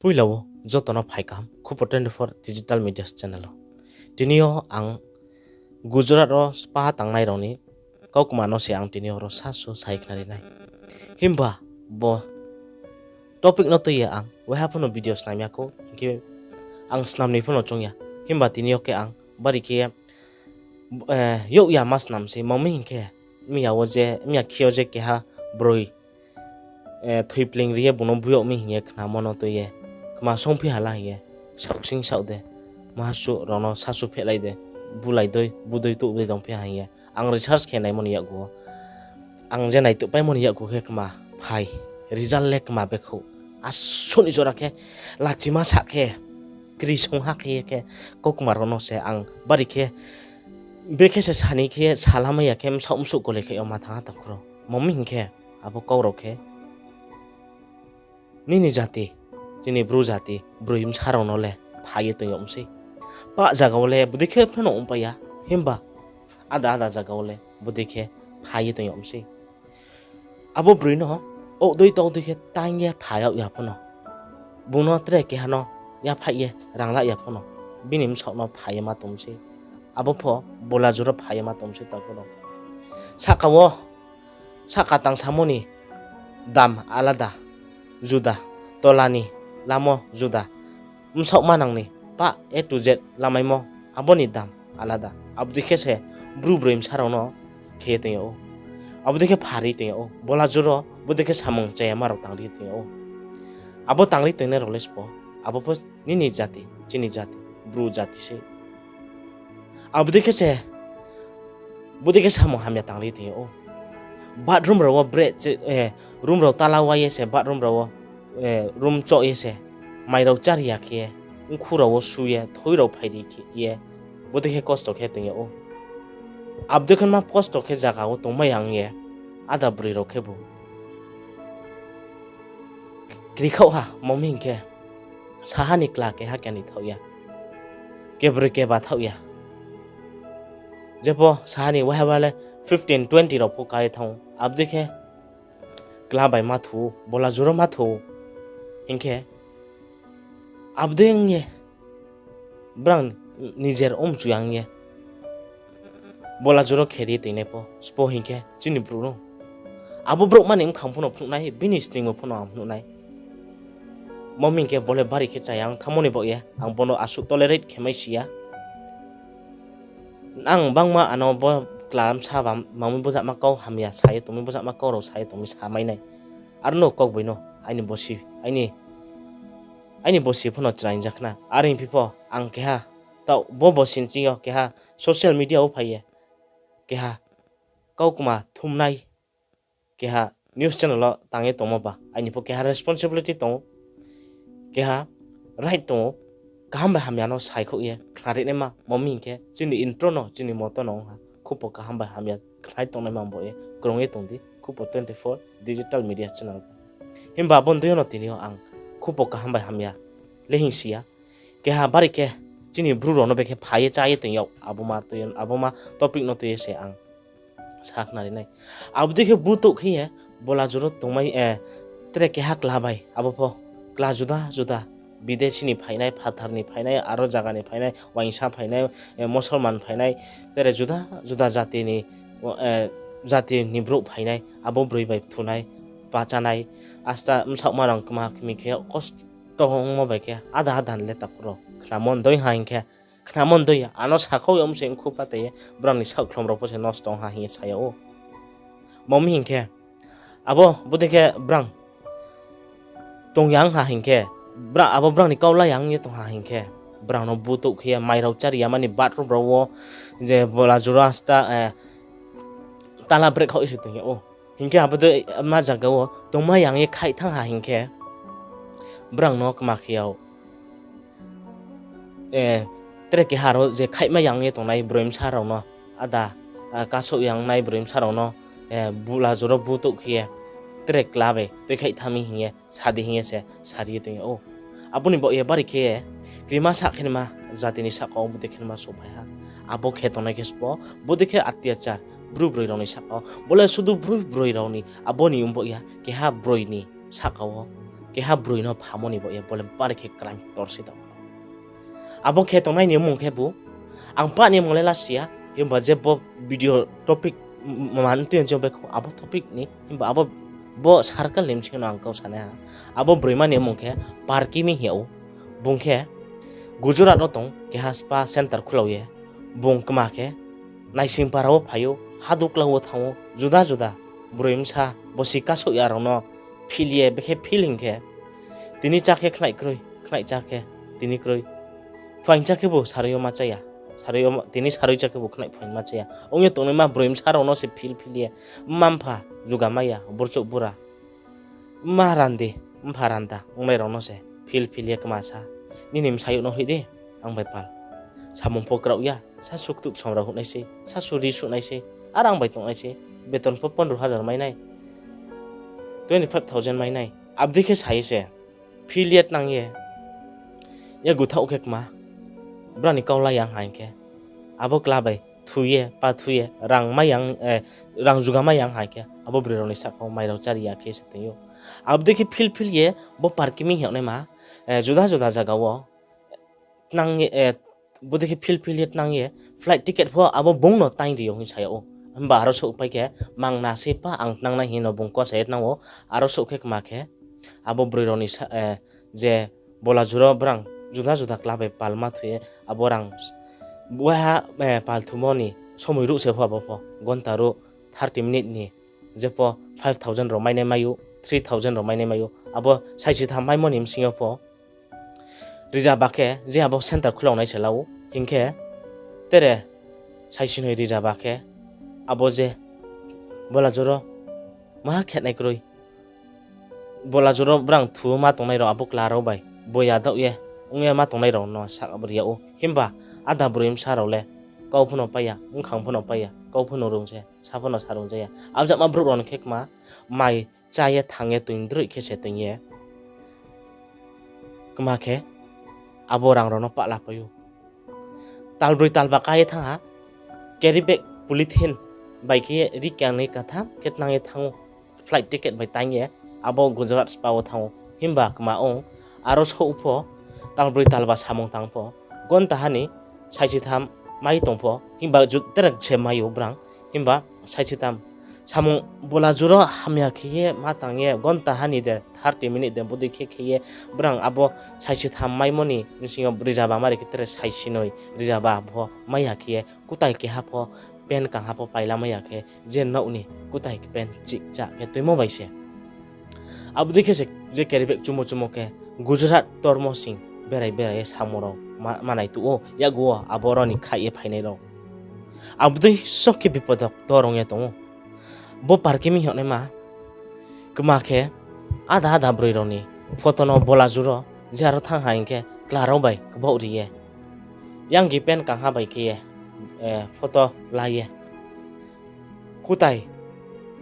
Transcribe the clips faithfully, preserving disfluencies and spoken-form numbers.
Poila wo joto no phai kaham Khupo twenty four digital media channel o. Tini yo ang Gujarat ro spa tangnai rao ni kaukma no se ang tini yo ro sasu sai khnari nai. Himba bo topic no tui ye ang waiha pho no video snam ya khou, hing khe ang snam ni pho no choung ya. Himba tini yo khe ang bari khe, eh, youh ya ma snam se, mami hing khe, mya wo je, mya khe yo je keha broi, eh, thoipling ri ye bung no buyag mi hing ye khnamo no tui ye, kma songphi ha la hing ye, saohsing saoh de, mahasu rao no sasu phehlai de, bulai dei, budei touh dei tongphi ha hing ye, ang research khe naimo ni yakgu wo. Ang je naituhpaimo ni yakgu khe kma phai, result le kma bekhouh. Asuh ni jora khe, lachima sa khe, kri song ha khe ye khe, kaukma rao no se ang bari khe, bekhe se sani khe, salamai ya khe, bsaoh msuh kole khe yo ma thanng ha tongkhro. Mami hing khe, abo kau rao khe, nini jati, chini Bru jati, broi bsa rao no le phai ye tong yag mi sei. Pah zaga wo le bodei khe phano ongpai ya, himba ada ada zaga wo le bodei khe phai ye tong yag mi sei. Abo broi no, oudei toudei khe tang ye phai yag ya pho no, bung no tre keha no yaphaih ye rang la ya pho no, bini bsaoh no phai ye ma tong mi sei. Abo pho bola juro phai ye ma tong mi sei takhu rao. Sahka wo, sahka tangsamo ni dam alada, juda, tola ni lamo juda, bsaoh manang ni pah A to Z lamaimo abo ni dam alada. Abo dei khe se Bru broi bsa rao no khe ye tong yag ou. Abo dei khe phari tong yag ou. Bola juro bodei khe samung chayama rao tangri tong yag ou. Abo tangri tongnai rao le sbo, abo pho nini jati, chini jati, Bru jati sei. Abo dei khe se, bodei khe samung hamya tangri tong yag ou. Bathroom rao wo bre, eh, room rao tala wai ye se, bathroom rao wo, eh, room choh ye se, mai rao chári ya khe ye, mkhu rao wo su ye, thoi rao phairi khe ye, bodei khe kosto khe tong yag ou. Abo dei khe ma kosto khe zaga wo tongmai ya ong ye, ada broi rao khebu kri khaoh ha, mami hing khe, saha ni kla keha keni thaoh ya, kebroi keba thaoh ya. Jepho saha ni waiha ba le fifteen, twenty rao pho ka ye thanng ou. Abo dei khe kla bai ma thu ou, bola juro ma thu ou. Hing khe, abo dei ong ye, brang nijer omchu ya ong ye, bola juro kheri ye toingnai pho sbo hing khe chini Bru no. Abo brouhma ni bkhang pho no phnuh nai, bini sningmo pho no ang phnuh nai. Mami hing khe bo le bari khe chaya ong thanngmo ni baoh ye, ang bo no asuh tolerate khe mai si ya. Ang bangma ano bo kla bsa ba mami bojama kau hamya sa ye tong mi, bojama kau rao sa ye tong mi sa mai nai. Aro no kaugboino aini bosi, aini, aini bosi pho no chraing ja khna. Are hingphi pho ang keha, taoh bo bosi ni ching yo keha social media wo phai ye keha kaukma thumnai, keha news channel wo tang ye tongmo ba aini pho keha responsibility tong ou, keha right tong ou, kaham bai hamya no saikhouh ye khnarinaima. Mami hing khe chini intro no, chini motto no ong ha, khupo kaham bai hamya khnai tongnaima bo ye krung ye tong di khupo twenty four digital media channel. Himba abo ni dei yo no tini yo ang khupo kaham bai hamya le hing si ya. Keha bari khe chini Bru rao no bekhe phai ye chá ye tong yag, abo ma topic no tui ye se ang sakhnari nai. Abo dei khe butouh khe ye bola juro tongmai, eh, tre keha kla bai, abo pho kla juda juda, bidesi ni phainai, phathar ni phainai, aro zaga ni phainai, uaingsa phainai, eh, Musalman phainai, tre juda juda jati ni, eh, jati ni brouh phainai, abo broi bai thunai, pachanai, asta bsaohma rang kma kmi khe kosto ongmo bai khe ada ada ni le takhu rao khnamo ndoi ha hing khe, khnamo ndoi ya, ano sakhouh yag mi se mkhu patai ye, brang ni saohkhlom rao pho se nosto ong ha hing ye sa yag ou. Mami hing khe, abo bodei khe brang tong ya ong ha hing khe, abo brang ni kau la ya ong ye tong ha hing khe, brang no butouh khe ye mai rao chári ya mani bathroom rao wo, je bola juro asta, eh, tala brekhaoh ye se tong yag ou. Hing khe abo dei ma zaga wo tongmai ya ong ye khaih thanng ha hing khe, brang no kma khe yag, eh, tre keha ro je khaihmai ya ong ye tongnai broi bsa rao no, ada, ah, kasouh ya ongnai broi bsa rao no, eh, bola juro butouh khe ye, tre kla bai tuikhaih thanng mi hing ye, sa di hing ye se sari ye tong yag ou. Abo ni baoh ye bari khe ye, krima sah khe nima jati ni sahka wo bodei khe nima souhphai ha. Abo khe tongnai khe sbo, bodei khe atyachar, Bru broi rao ni sahka wo. Bo le sudu Bru broi rao ni, abo ni ong baoh ya, keha broi ni sahka wo keha broi no phamo ni baoh ye bo le bari khe crime ktor se tong. Abo khe tongnai ni mmung khe bu, ang pah ni mmung le la si ya, himba je bo video topic m-, man tui je bekho abo topic ni, himba abo bo circle ni bsing no ang kau sanai ha. Abo broima ni mmung khe Parkimi hing yag ou. Bung khe Gujarat no tong, keha spa center khulau ye. Bung kma khe naising para wo phai ou, hadukla wo thanng ou, juda juda broi bsa bosi kasouh ya rao no phil ye, bekhe phil hing khe, tini chá khe khnaih kroi, khnaih chá khe tini kroi, phuaing chá khe bu sarui yo ma chá ya, sarui yo ma, tini sarui chá khe bu khnaih phuaing ma chá ya. Ong ye tongnaima broi bsa rao no se phil phil ye, mma mpha juga mai ya, burchouh bura, mma randi, mpha randa ongnai rao no se phil phil ye kma sa, nini bsayouh no hoih di, ang bai pal. Samung pho kraoh ya, sasu ktuh som rao hoihnai sei, sasu ri suhnai sei, aro ang bai tongnai sei, beton pho pondro hajar mai nai, twenty five thousand mai nai. Abo dei khe sa ye se phil ye tnang ye, yakgu thaoh khe kma, brao ni kau la ya hing khe, abo kla bai thu ye, pa thu ye, rang mai ya, rang juga mai ya hing khe, abo broi rao ni sahka wo mai rao chári ya khe se tong ou. Abo dei khe phil phil ye bo Parkimi hing yagnaima, juda juda zaga wo tnang ye, bo dei khe phil phil ye tnang ye, flight ticket pho abo bung no taing ri yo hing sa yag ou. Himba aro souhpai khe, mangna se pa ang tnang nai hing no bung kau sa ye tnang ou. Aro souh khe kma khe, abo broi rao ni sa-, je Bolajur wo brao juda juda kla bai pal ma thu ye, abo rang, boha, pal thumo ni somoi ruh se pho abo pho, gonta ruh, thirty minute ni, jepho five thousand rao mainai mai ou, three thousand rao mainai mai ou, abo saisi tham maimo ni bsing yo pho rizaba khe, je abo center khulao nai se la ou, hing khe, tere saisi noi rizaba khe, abo je Bolajur wo maha khenai kroi, Bolajur wo brao thu ma tongnai rao abo kla rao bai boya daoh ye ong ye ma tongnai rao no sahka bri yag ou. Himba áda broi bsa rao le kau pho no pai ya, bkhang pho no pai ya, kau pho no rung se, sa pho no sa rung ja ya. Abo jama brouh rao ni khe kma, mai chá ye thanng ye toing droih khe se toing ye kma khe abo rang rao no pahla pai ou. Talbroi talba ká ye thanng ha, carry bag polythene bai khe ri kyangnoi katham khe tnang ye thanng ou, flight ticket bai taing ye abo Gujarat spa wo thanng ou. Himba kma ong, aro souh pho, talbroi talba samung tang pho, gonta ha ni saisi tham mai tong pho, himba ju-, tere se mai ou brao, himba saisi tham samung Bolajur wo hamya khe ye ma tang ye, gonta ha ni de, thirty minute de, bodei khe khe ye, brao abo saisi tham maimo ni bsing yo rizaba mari khe tere saisi noi rizaba pho mai ya khe ye, kutai keha pho, pant kangha pho paila mai ya khe, je nouh ni kutai pant chih chá khe tuimo bai se. Abo dei khe se je carry bag chumo chumo khe Gujarat tormo sing berai berai ye samung rao ma-, manai tuh ou, yakgu wo abo rao ni khaih ye phainai rao. Abo dei sok khe bipodo ktor ong ye tong ou. Bo Parkimi hing yagnaima kma khe áda áda broi rao ni photo no Bolajur wo je aro thanng ha hing khe kla rao bai kbaoh ri ye, yanggi pant kangha bai khe ye, photo la ye, kutai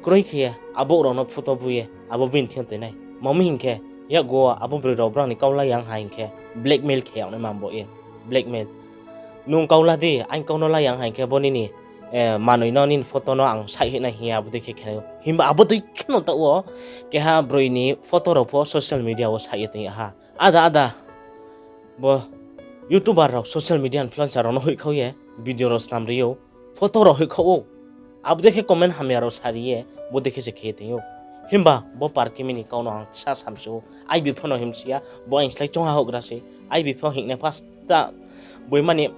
kroi khe ye abo rao no photo bu ye abo bini thing yo toi nai. Mami hing khe, yakgu wo abo broi rao brao ni kau la ya ha hing khe blackmail khe yagnaima bo ye, blackmail. Nung kau la di, aini kau no la ya ha hing khe bo nini manoi no, nini photo no ang saih hoih nai hing ye abo dei khe khe nai ou. Himba abo dei khe no taoh wo keha broi ni photo rao pho social media wo saih ye tong ya ha. Áda áda bo YouTuber rao, social media influencer rao no hoihkhau ye video rao snam ri ou, photo rao hoihkhau ou. Abo dei khe comment hamya rao sari ye, bo dei khe se khe ye tong ou. Himba bo Parkimi ni kau no ang sa samsu ou, aibi pho no himsi ya, bo aini slái choungha houhgra se, aibi pho hingnai first ta boima ni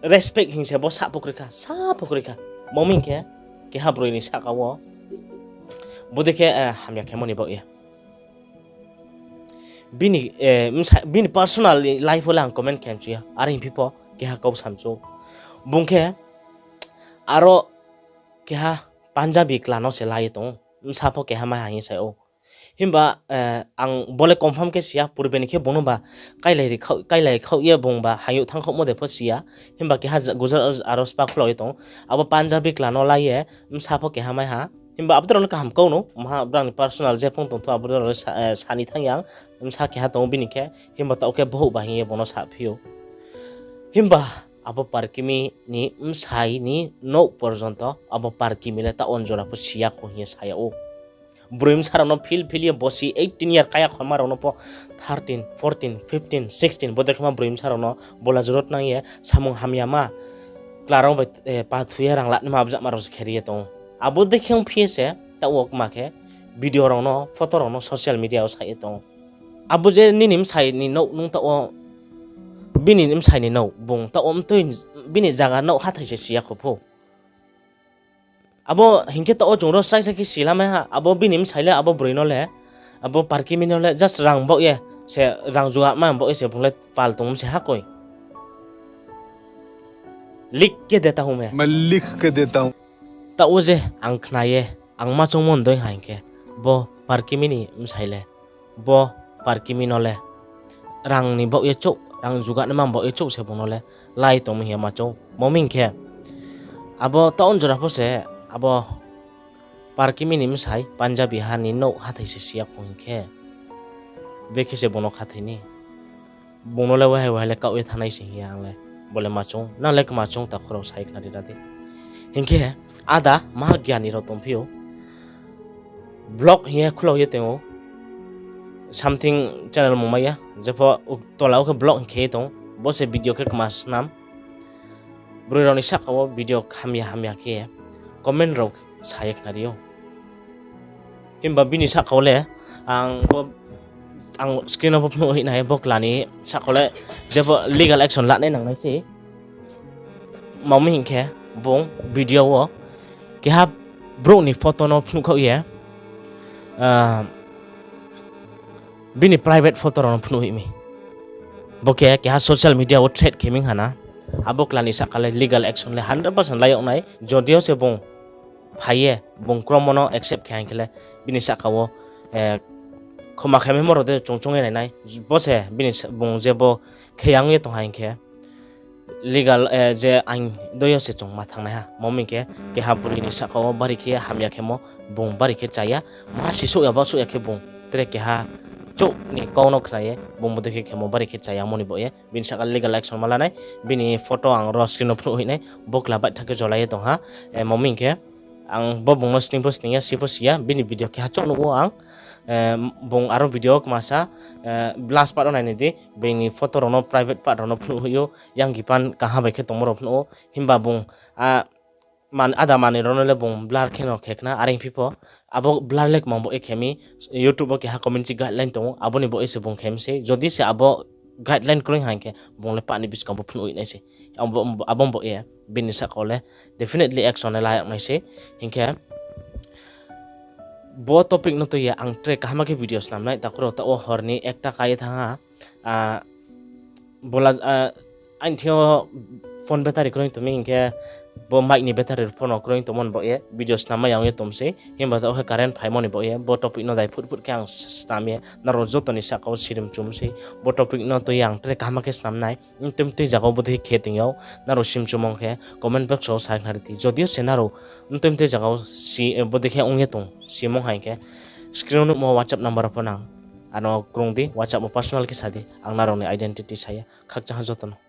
respect hing se bo sa pho kroi kha, sa pho kroi kha. Mami hing khe, keha broi ni sahka wo bodei khe hamya khemo ni baoh ye bini personal life wo le ang comment khe mchu ya, are hingphi pho keha kau samchu ou. Bung khe aro keha Punjabi kla no se la ye tong ou, bsa pho keha mai ha hing ye sa ou. Himba ang bo le confirm khe si ya, purbe ni khe bung no ba kailai khaoh ye bung ba hayouh thanngkhaohmo de pho si ya. Himba keha Gujarat aro spa khulao ye tong ou. Abo Punjabi kla no la ye bsa pho keha mai ha. Himba abo rao no kaham kau no, maha brao ni personal je phone tongtho abo rao sa ni thanng ya, bsa keha tong ou bini khe, himba taoh khe bohouh ba hing ye bung no saphi ou. Himba abo Parkimi ni bsai ni nouh porjonto abo Parkimi le taoh onjora pho si ya kho hing ye sa yag ou. Broi bsa rao no phil phil ye bosi eighteen year kaya khorma rao no pho thirteen, fourteen, fifteen, sixteen bodei khe ma broi bsa rao no bola jurut nang ye samung hamyama kla rao bai, eh, pa thu ye rang lanaima abjama rao se khe ri ye tong ou. Abo dei khe ongphi ye se taoh wo kma khe video rao no, photo rao no social media wo sa ye tong ou. Abo je nini bsai ni nouh nung taoh wo, bini bsai ni nouh, bung taoh wo mtui bini zaga nouh hathái se si ya kho pho. Abo hing khe taoh wo chung ro srai srai khe si lamai ha, abo bini bsai le abo broi no le, abo Parkimi no le just rang baoh ye se, rang jugama baoh ye se bung le pal tong se ha koi. Lik khe de ta hu me. Taoh wo je ang khna ye, ang ma choungmo ndoi ha hing khe, bo Parkimi ni bsai le, bo Parkimi no le, rang ni baoh ye chouh, rang juganaima baoh ye chouh se bung no le lai tongmo hing ye ma choung. Mo mi hing khe, abo taoh wo jora pho se, abo Parkimi ni bsai Punjabi ha ni nouh hathái se si ya kho hing khe, bekhe se bung no khathai ni. Bung no le wahai wahai le kaoh ye thanngnai se hing ye ang le bo le ma choung, nang le kma choung takhu rao sa ye khnari ra di. Hing khe, ada maha giani rao tongphi ou. Vlog hing ye khulao ye tong ou. Something channel mungmai ya. Jepho tola wo khe vlog hing khe ye tong ou. Bo se video khe kma snam. Broi rao ni sahka wo video hamya hamya khe comment rao sa ye khnari ou. Himba bini sahka wo le ang bo, ang screen wo pho phnuh hoih nai, bo kla ni sahka wo le jepho legal action lanai nangnai se. Mo mi hing khe, bung video wo keha brouh ni photo no phnuh khaoh ye, bini private photo rao no phnuh hoih mi. Bo khe keha social media wo threat khe mi hana. Abo kla ni sahka le legal action le hundred percent lai yag nai. Jodi yo se bung phai ye, bung kromo no accept khe hing khe le, bini sahka wo khoma khe maimo rao de chung choung ye nai nai. Bo se bung je bo khe yang ye tong ha hing khe, legal, je ain doi yo se chung ma thanng nai ha. Mo mi hing khe, keha broi ni sahka wo bari khe hamya khemo, bung bari khe cha ya. Ma si souh ya, ba souh ya khe bung tre keha chouh ni kau no khna ye, bung bodei khe khemo bari khe cha ya mo ni baoh ye. Bini sahka legal action ma la nai, bini photo ang ro screen no phnuh hoih nai, bo kla baitha khe jolai ye tong ha. Mo mi hing khe, ang bo bung no sning pho sning ya, si pho si ya, bini video keha chouh nuh ou ang. Bung aro video wo kma sa, last part wo nai ni di, bini photo rao no, private part rao no phnuh hoih ou, yang gipan kaha bai khe tongmo rao phnuh ou, himba bung, ada manoi rao no le bung blur khe no khe khna, are phi pho, abo blur le kmang bo ye khe mi, YouTube wo keha community guideline tong ou, abo ni bo ye se bung khe mi sei, jodi se abo guideline kroi ha hing khe, bung le pah ni buskang bo phnuh hoih nai sei. Abo bo ye, bini sahka wo le definitely action le la yag nai sei. Hing khe, bo topic no tui ye ang tre kaham khe video snam nai, takhu rao taoh wo hor ni ekta ka ye thanng ha, aini thing yo phone battery kroi tong mi hing khe, bo mic ni battery pho no kroi tongmo ni baoh ye video snam mai ya ong ye tong sei, himba taoh khe current phaimo ni baoh ye bo topic no dai phut phut khe ang snam ye nrao joto ni sahka wo sirim chum sei. Bo topic no tui ye ang tre kaham khe snam nai, mtui mtui zaga wo bodei khe khe tong yag, nrao sim chumong khe comment box wo sa khnari di. Jodi yo se nrao mtui mtui zaga wo bodei khe ong ye tong simong ha hing khe, screen wo nuhmo WhatsApp number wo pho nang ano krung di, WhatsApp wo personal khe sa di, ang nrao ni identity sa ya, khakchang ha joto no.